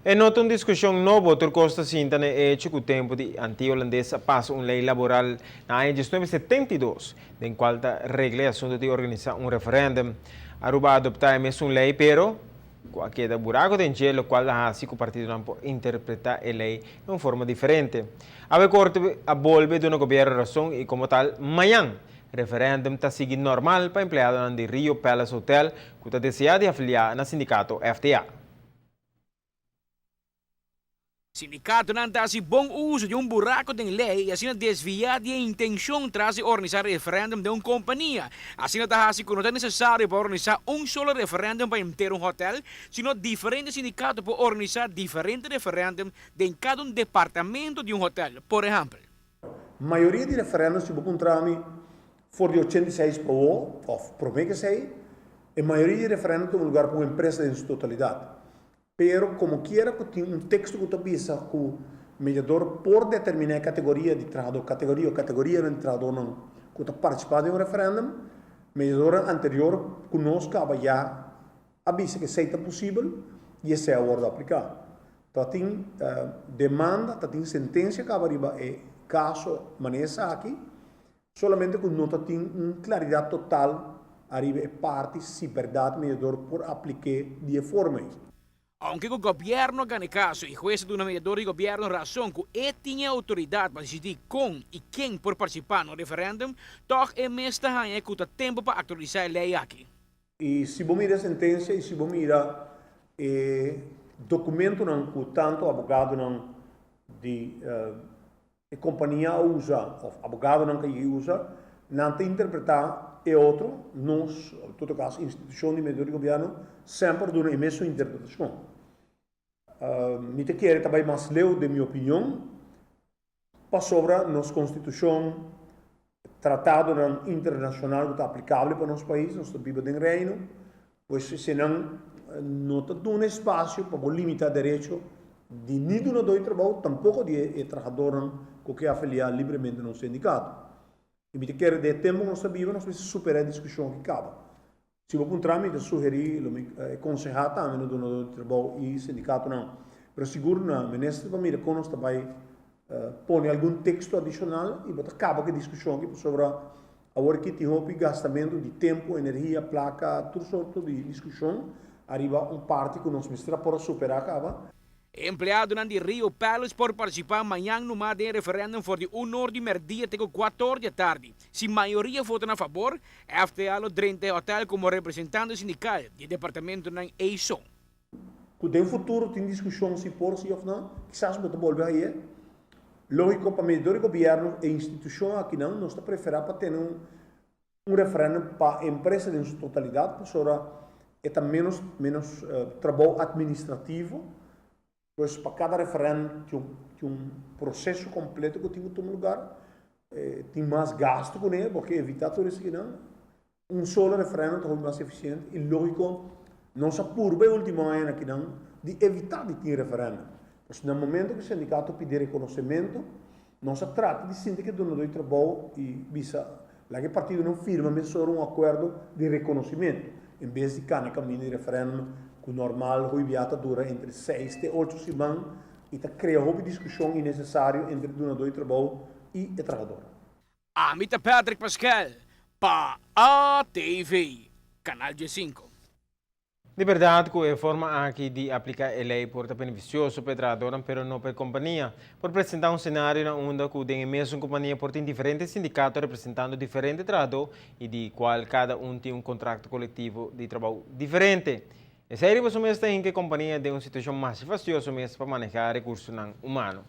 E no ta un diskushon nobo, tur kos ta sinta na e echo ku tempu di Antia Holandes a pasa un lei laboral na aña 1972, den kual ta regla e asuntu di organisá un referèndum. Aruba a adoptá e mesun lei, pero ku a keda buraku den dje, lokual a hasi ku partidonan por interpretá e lei na un forma diferente. Awe Korte a bolbe duna gobièrnu rason i komo tal mañan referèndum ta sigui normal pa empleadonan di Rio Palace Hotel ku ta deseá di afiliá na sindikato FTA. Sindikatonan ta hasi bon uso di un buraku den lei i asina desviá di e intenshon tras di organisá referèndum den un kompania. Asina ta hasi ku no ta nesesario pa organisá un solo referèndum pa henter un hotèl, sino diferente sindikato por organisá diferente referèndum den kada un departamento di un hotèl. Por ehèmpel. Mayoria di referèndum si bo puntra mi for di 86 pa awo òf promé ku esei, e mayoria di referèndum tuma lugar pa un empresa den su totalidat. Pero como kiera cu tin un texto cu ta bisa cu mediador por determina e categoria di trahador, categoria o categorianan di trahadornan cu ta participa den un referendum, mediadornan anterior cu nos caba ya a bisa cu esey ta posibel y esey a wordo aplica. Ta tin demanda, ta tin sentencia caba riba e caso manera esaki, Solamente ku no ta tin un klaridat total ariba e parti si bèrdat mediador por aplik'é di e forma ei. Ounke ku gobièrnu a gana e kaso i hues a duna mediador di gobièrnu rason ku e tin e outoridat pa disidí kon i ken por partisipá na un referèndum, tòg e mes ta haña ku ta tempu pa aktualisá e lei aki. I si bo mira e sentensia i si bo mira e dokumentonan ku tantu abogadonan di e kompania a usa òf abogadonan ku a yega usa, nan ta interpretá e otro, nos, en todo kaso institushon di medio di gobièrnu, semper a duna e mesun interpretashon. Mi ta kere ta bai mas leu den mi opinion, pasobra nos konstitushon, tratadonan internashonal ku ta aplikabel pa nos pais, nos ta biba den Reino, Pues eseinan no ta duna espasio pa bo limitá derecho di ni dunadó di trabou, tampoko di e trahadornan ku ke afiliá libremente na un sindikato. I mi ta kere den e tempu ku nos ta biba nos mester superá e diskushon aki kaba. Si bo puntra mi, mi ta sugerí, lo mi konsehá tambe na dunadó di trabou i sindikatonan, pero sigur na minister pa mira kon nos ta bai pone algun teksto adishonal i bo ta kaba ku e diskushon aki pasobra Awor aki tin hopi gastamentu di tempu, energia, plaka, tur sorto di diskushon ariba un parti ku nos mester a por a superá kaba. E empleadonan di Rio Palace por partisipá mañan numa den e referèndum for di un or di mèrdia te ku kuater or di atardi. Si mayoria vota na fabor, FTA lo drenta e hòtèl komo representante sindikal di e departamentonan ei so. Ku den futuro tin diskushon si por si òf no, kisas bo ta bolbe haye. Lógiko, pa medio di gobièrnu e institushon akinan nos ta preferá pa tene un un referèndum pa e empresa den su totalidat pasobra e ta ménos ménos trabou atministrativo. Pues pa kada referèndum tin un tin un proseso kompleto ku tin ku tuma lugar, tin mas gastu kuné, bo ke evitá tur esakinan. Un solo referèndum ta hopi mas efisiente i lógiko nos a purba e último añanan akinan di evitá di tin referèndum. Pues na momento ku sindikato pidi rekonosementu, nos a trata di sinti ku e dunadó di trabou i bisa laga e partidonan firma mesora un akuerdo di rekonosimentu en bes di kana e kaminda di referèndum ku normal hopi bia ta dura entre seis te ocho siman i ta krea hopi diskushon innesesario entre e dunadó di trabou i e trahador. Ami ta Patrick Pascal pa ATV, Canal 15. Di berdad cu e forma aki di aplica e ley por ta beneficioso pa e trahadornan pero no pa e compania. Por presenta un scenario na unda cu den e mesun compania por tin diferente sindicato representando diferente trahador y di cual cada un tin un contracto colectivo di trabou diferente. Esey riba su mes ta hinca e compania den un situacion masha fastioso mes pa maneha recursonan humano.